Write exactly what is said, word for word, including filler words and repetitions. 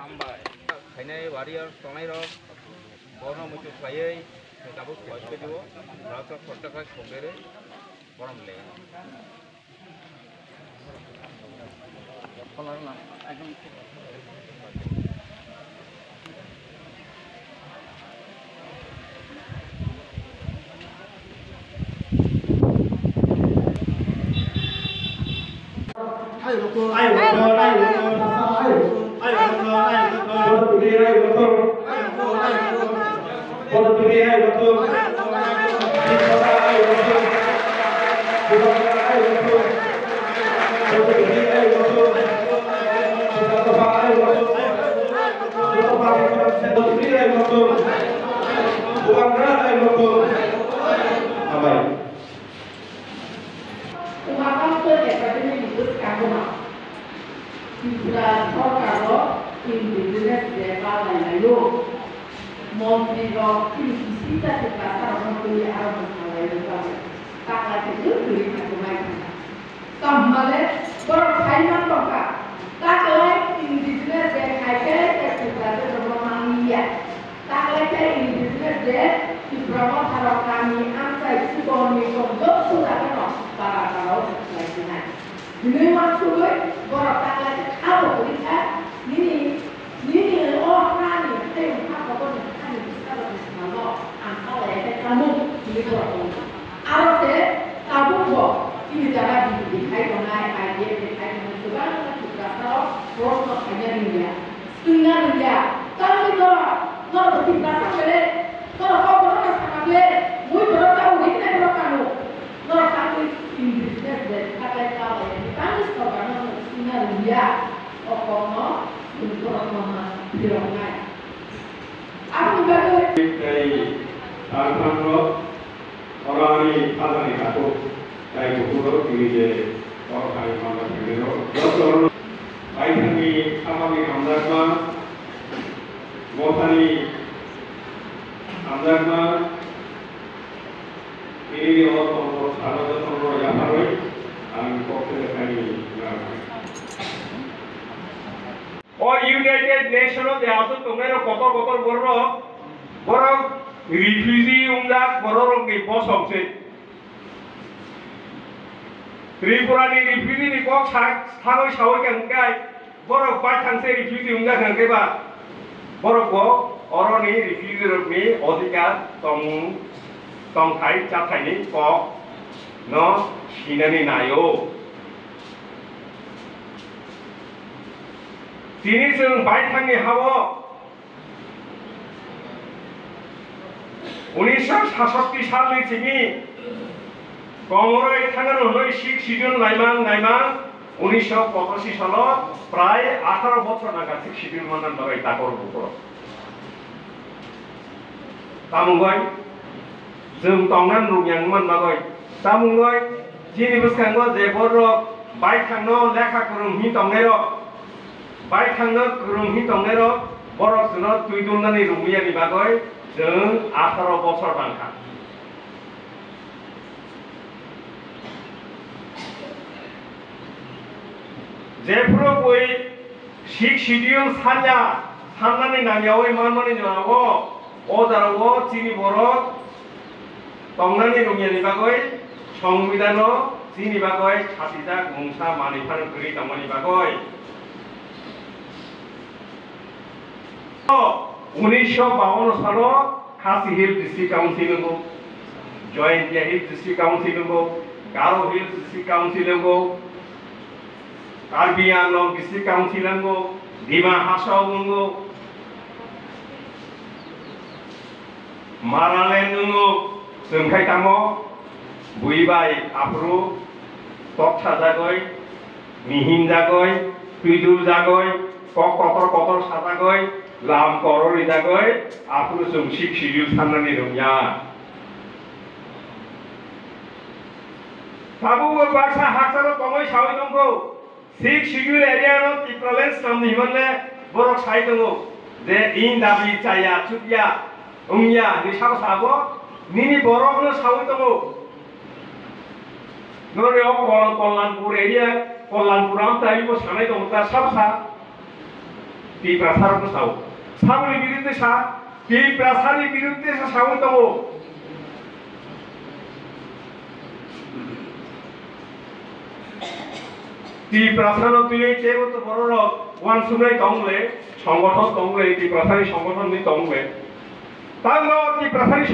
Hambai. Khainai warriors tongnai rok, borno muitu khlaiwi, tabuk koi koi dibo, rasa khorcha khai khogere, borom le. Uansukha Academy ni bwskango Tripura sorkaro Indigenous Day palai laio. Montri rok chini kisi jati kwcharo no twi aro mwsalaio bagwi takla khe twi twi khatumai thangkha. Tamo hwnmale borok sai man tongkha, taklai Indigenous Day hai khe tei Tripura rok no manliya. Taklai khe Indigenous Day Tipra Motha rok kami amchai chikon mikon joto jaga no para para o khlai sinai. Hwnwi uansugwi borok taklai khe abo kwrwi kha, nini, nini o hani tei wngkha kotorni hani bwskango bwskango ang taklai khe tamo hwnwi borok wngkha. Aro se tabukbo chini jaga B J P khai tongnai, I D F ni khai tongnai kwbangma Tiprasarok proshno khaina rwngya, swngna rwngya. Tamni norok, norok bo Tiprasa hwnwi, norok kok bono sakha ble, mui borok tabuk riknai borok kanu. Norok tangwi Indigenous Day taklai taklai ni tangwi sorkar no swngna rwngya, o kokno chwng borok no ma phiroknai. Aboni bagwi tei ang thango, oro ani khajani takhuk, tei bukhuk rok tini je oro hai mangla thangwi rok, joto rok baithangni khabangni hamjakma, mothani hamjakma, Ini di o tongbo salo jotono yapharwi ang kok khe khaini. O United Nation o je aswk tongnairok kotor kotor bororok, borok refugee wngjak bororokni bosong se. Tripura ni refugee ni kok sa-, sawi sawi khe hwnkhe, borok baithang se refugee wngjak hwnkhe ba, borok bo oroni refugee rokni odhikar tong-, tongthai chathaini kok no sinani naio. Tini chwng baithangni ha-o Unisho sasatti salni simi Komoroi thangano hwnwi Sixth Schedule naimang naimang unisho pochashi salo prai atharo bochor nangkha Sixth Schedule manna bagwi takoro bukorok. Tamungoi chwng tongna nukya wngman bagwi. Tamungoi chini bwskango je borok baithangno lekha kwrwng hwnwi tongnairok, baithangno kwrwng hwnwi tongnairok borok chwngno twi dulnani rwngmiyani bagwi chwng atharo bochor nangkha. Jephuru bui Sixth Schedule sanya, sannani nangyawi manmani jorao, o jorao chini borok tongnani rwngyani bagwi, Songbidano chini bagwi khachijak mungsa manwi phano kwrwi tongmani bagwi. Unisho bawan salo Khasi Hills District Council wngo, Jaintia Hills District Council wngo, Garo Hills District Council wngo, Karbi Anglong District Council wngo, Dima Hasao wngo, Maraland wngo, chwng khai tamo bui bai aphuru toksa jagoi, mihim jagoi, twidul jagoi, kok kotor kotor sajagoi, lam korori jagoi, aphuru chwng Sixth Schedule sannani rwngya. Tabukbo baksa haksano tongwi sawi tongkho, Sixth Schedule area no Tipraland swnamni hwnle borok sai tongo je in dabi chaya, chukya, wngya hwnwi sabo sabo, nini borokno sawi tongo. Norok o Kol-, Kollanpur area, Kollanpur amtaibo sanai tongo ta sabo sa. Tiprasa rok sao. Saboni biruddhe sa, Tiprasa ni biruddhe sa sawi tongo. Tiprasa no twiwi teibo to borok rok uansuknai tong le, songothon tong le, Tiprasa ni songothon ni tong le. Tamo Tiprasa ni